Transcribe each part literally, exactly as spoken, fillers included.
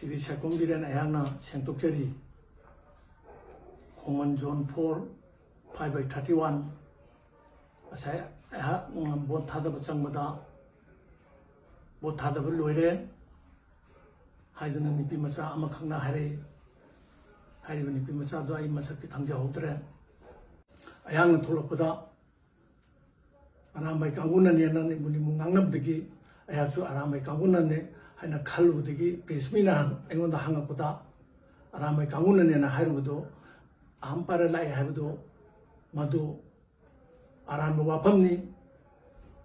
ꯁꯤꯕꯤ ꯁꯥꯏꯈꯣꯝ ꯕꯤꯔꯦꯟ ꯑꯩꯍꯥꯛꯅ ꯁꯦꯡꯗꯣꯛꯆꯔꯤ꯫ ꯈꯣꯡꯃꯟ zone four, five by thirty one꯫ ꯉꯁꯥꯏ ꯑꯩꯍꯥꯛ, ꯎꯝ, ꯚꯣꯠ ꯊꯥꯗꯕ ꯆꯪꯕꯗ, "ꯚꯣꯠ ꯊꯥꯗꯕ ꯂꯣꯏꯔꯦ" ꯍꯥꯏꯗꯨꯅ ꯅꯨꯄꯤ ꯃꯆꯥ ꯑꯃꯈꯛꯅ ꯍꯥꯏꯔꯛꯏ꯫ ꯍꯥꯏꯔꯤꯕ ꯅꯨꯄꯤ ꯃꯆꯥꯗꯣ ꯑꯩ ꯃꯁꯛꯇꯤ ꯈꯪꯖꯍꯧꯗ꯭ꯔꯦ꯫ ꯑꯩꯍꯥꯛꯅ ꯊꯣꯛꯂꯛꯄꯗ ꯑꯔꯥꯝꯕꯥꯏ ꯀꯥꯡꯕꯨꯅꯅꯦꯅ ꯅꯤꯃꯨ ꯅꯤꯃꯨ ꯉꯥꯡꯅꯕꯗꯒꯤ ꯑꯩꯍꯥꯛꯁꯨ ꯑꯔꯥꯝꯕꯥꯏ ꯀꯥꯡꯕꯨꯅꯅꯦ ꯍꯥꯏꯅ ꯈꯜꯂꯨꯕꯗꯒꯤ press ꯃꯤꯅ ꯑꯩꯉꯣꯟꯗ ꯍꯪꯉꯛꯄꯗ, ꯑꯔꯥꯝꯕꯥꯏ ꯀꯥꯡꯕꯨꯅꯅꯦꯅ ꯍꯥꯏꯔꯨꯕꯗꯣ, ꯑꯍꯝ ꯄꯥꯏꯔ ꯂꯥꯛꯑꯦ ꯍꯥꯏꯕꯗꯣ, ꯃꯗꯨ ꯑꯔꯥꯟꯕ ꯋꯥꯐꯝꯅꯤ꯫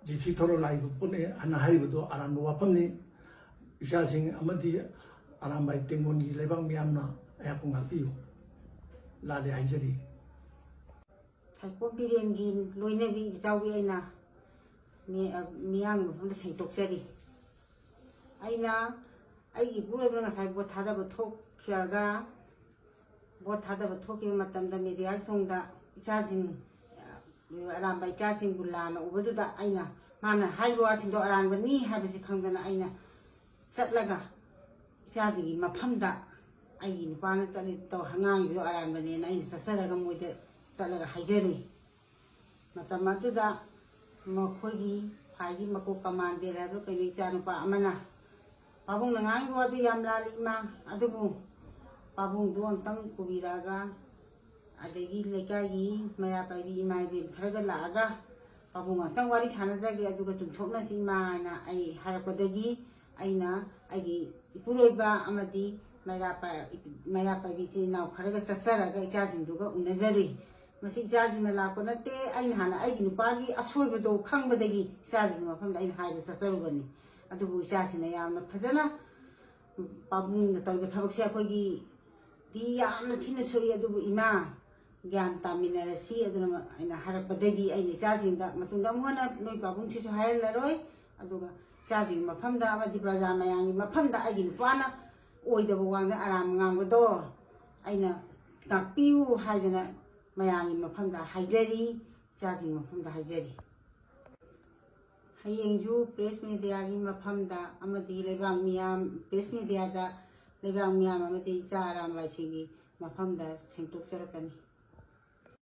ꯖꯤꯞꯁꯤ ꯊꯧꯔ ꯂꯥꯛꯏꯕ ꯄꯣꯠꯅꯤ ꯍꯥꯏꯅ ꯍꯥꯏꯔꯤꯕꯗꯣ ꯑꯔꯥꯟꯕ ꯋꯥꯐꯝꯅꯤ꯫ ꯏꯆꯥꯁꯤꯡ ꯑꯃꯗꯤ ꯑꯔꯥꯝꯕꯥꯏ ꯇꯦꯡꯒꯣꯟꯒꯤ ꯂꯩꯕꯥꯛ ꯃꯤꯌꯥꯝꯅ ꯑꯩꯍꯥꯛꯄꯨ ꯉꯥꯛꯄꯤꯌꯨ꯫ ꯂꯥꯜꯂꯦ ꯍꯥꯏꯖꯔꯤ꯫ ꯁꯥꯏꯈꯣꯝ ꯕꯤꯔꯦꯟꯒꯤ ꯂꯣꯏꯅꯕꯤ ꯏꯆꯥꯎꯕꯤ ꯑꯩꯅ ꯃꯤ-, ꯑ, ꯃꯤꯌꯥꯝꯒꯤ ꯃꯐꯝꯗ ꯁꯦꯡꯗꯣꯛꯆꯔꯤ꯫ ꯑꯩꯅ ꯑꯩꯒꯤ ꯏꯄꯨꯔꯣꯏꯕꯅ ꯉꯁꯥꯏ ꯚꯣꯠ ꯊꯥꯗꯕ ꯊꯣꯛꯈꯤꯔꯒ, ꯚꯣꯠ ꯊꯥꯗꯕ ꯊꯣꯛꯈꯤꯕ ꯃꯇꯝꯗ ꯃꯦꯗꯤꯌꯥꯒꯤ ꯊꯣꯡꯗ ꯏꯆꯥꯁꯤꯡ, ꯑ, ꯑꯔꯥꯝꯕꯥꯏ ꯏꯆꯥꯁꯤꯡꯕꯨ ꯂꯥꯟꯅ ꯎꯕꯗꯨꯗ ꯑꯩꯅ ꯃꯥꯅ ꯍꯥꯏꯕ ꯋꯥꯁꯤꯡꯗꯣ ꯑꯔꯥꯟꯕꯅꯤ ꯍꯥꯏꯕꯁꯤ ꯈꯪꯗꯅ ꯑꯩꯅ ꯆꯠꯂꯒ ꯏꯆꯥꯁꯤꯡꯒꯤ ꯃꯐꯝꯗ ꯑꯩꯒꯤ ꯅꯨꯄꯥꯅ ꯆꯠꯂꯤ ꯇꯧ-, ꯉꯥꯡꯉꯤꯕꯗꯣ ꯑꯔꯥꯟꯕꯅꯦꯅ ꯑꯩꯅ ꯆꯠꯆꯔꯒ ꯃꯣꯏꯗ ꯆꯠꯂꯒ ꯍꯥꯏꯖꯔꯨꯏ꯫ ꯃꯇꯝ ꯑꯗꯨꯗ ꯃꯈꯣꯏꯒꯤ ꯐꯥꯏꯒꯤ ꯃꯀꯣꯛ ꯀꯃꯥꯟꯗꯦꯔ ꯍꯥꯏꯕ꯭ꯔꯥ ꯀꯩꯅꯣ ꯏꯆꯥꯅꯨꯄꯥ ꯑꯃꯅ, "ꯄꯥꯕꯨꯡꯅ ꯉꯥꯡꯉꯤꯕ ꯋꯥꯗꯨ ꯌꯥꯝ ꯂꯥꯜꯂꯤ ꯏꯃꯥ, ꯑꯗꯨꯕꯨ ꯄꯥꯕꯨꯡꯗꯨ ꯑꯝꯇꯪ ꯄꯨꯕꯤꯔꯛꯑꯒ, ꯑꯗꯒꯤ ꯂꯩꯀꯥꯏꯒꯤ ꯃꯩꯔꯥ ꯄꯥꯏꯕꯤ ꯏꯃꯥ ꯏꯕꯦꯟ ꯈꯔꯒ ꯂꯥꯛꯑꯒ ꯄꯥꯕꯨꯡ ꯑꯝꯇꯪ ꯋꯥꯔꯤ ꯁꯥꯟꯅꯖꯒꯦ, ꯑꯗꯨꯒ ꯆꯨꯝꯊꯣꯛꯅꯁꯤ ꯏꯃꯥ" ꯍꯥꯏꯅ ꯑꯩ ꯍꯥꯏꯔꯛꯄꯗꯒꯤ ꯑꯩꯅ ꯑꯩꯒꯤ ꯏꯄꯨꯔꯣꯏꯕ ꯑꯃꯗꯤ ꯃꯩꯔꯥ ꯄꯥꯏ-, ꯃꯩꯔꯥ ꯄꯥꯏꯕꯤ ꯏꯆꯤꯟ ꯏꯅꯥꯎ ꯈꯔꯒ ꯆꯠꯆꯔꯒ ꯏꯆꯥꯁꯤꯡꯗꯨꯒ ꯎꯅꯖꯔꯨꯏ꯫ ꯃꯁꯤ ꯏꯆꯥꯁꯤꯡꯅ ꯂꯥꯛꯄ ꯅꯠꯇꯦ, ꯑꯩꯅ ꯍꯥꯟꯅ ꯑꯩꯒꯤ ꯅꯨꯄꯥꯒꯤ ꯑꯁꯣꯏꯕꯗꯣ ꯈꯪꯕꯗꯒꯤ ꯏꯆꯥꯁꯤꯡꯒꯤ ꯃꯐꯝꯗ ꯑꯩꯅ ꯍꯥꯏꯕ ꯆꯠꯆꯔꯨꯕꯅꯤ꯫ ꯑꯗꯨꯕꯨ ꯏꯆꯥꯁꯤꯡꯅ ꯌꯥꯝꯅ ꯐꯖꯅ ꯄꯥꯕꯨꯡꯅ ꯇꯧꯔꯤꯕ ꯊꯕꯛꯁꯦ ꯑꯩꯈꯣꯏꯒꯤꯗꯤ ꯌꯥꯝꯅ ꯊꯤꯅ ꯁꯣꯛꯏ, ꯑꯗꯨꯕꯨ ꯏꯃꯥ, ꯒ꯭ꯌꯥꯟ ꯇꯥꯃꯤꯟꯅꯔꯁꯤ꯫ ꯑꯗꯨꯅ ꯑꯩꯅ ꯍꯥꯏꯔꯛꯄꯗꯒꯤ ꯑꯩꯅ ꯏꯆꯥꯁꯤꯡꯗ ꯃꯇꯨꯡꯗ ꯑꯃꯨꯛ ꯍꯟꯅ ꯅꯣꯏ ꯄꯥꯕꯨꯡꯁꯤꯁꯨ ꯍꯥꯏꯍꯜꯂꯔꯣꯏ꯫ ꯑꯗꯨꯒ ꯏꯆꯥꯁꯤꯡꯒꯤ ꯃꯐꯝꯗ ꯑꯃꯗꯤ ꯄ꯭ꯔꯖꯥ ꯃꯌꯥꯝꯒꯤ ꯃꯐꯝꯗ ꯑꯩꯒꯤ ꯅꯨꯄꯥꯅ ꯑꯣꯏꯗꯕ ꯋꯥꯉꯥꯡ ꯑꯔꯥꯟꯕ ꯉꯥꯡꯕꯗꯣ ꯑꯩꯅ ꯉꯥꯛꯄꯤꯌꯨ ꯍꯥꯏꯗꯅ ꯃꯌꯥꯝꯒꯤ ꯃꯐꯝꯗ ꯍꯥꯏꯖꯔꯤ, ꯏꯆꯥꯁꯤꯡꯒꯤ ꯃꯐꯝꯗ ꯍꯥꯏꯖꯔꯤ꯫ ꯍꯌꯦꯡꯁꯨ press mediaꯒꯤ ꯃꯐꯝꯗ ꯑꯃꯗꯤ ꯂꯩꯕꯥꯛ ꯃꯤꯌꯥꯝ press mediaꯗ ꯂꯩꯕꯥꯛ ꯃꯤꯌꯥꯝ ꯑꯃꯗꯤ ꯏꯆꯥ ꯑꯔꯥꯝꯕꯥꯏꯁꯤꯡꯒꯤ ꯃꯐꯝꯗ ꯁꯦꯡꯗꯣꯛꯆꯔꯛꯀꯅꯤ꯫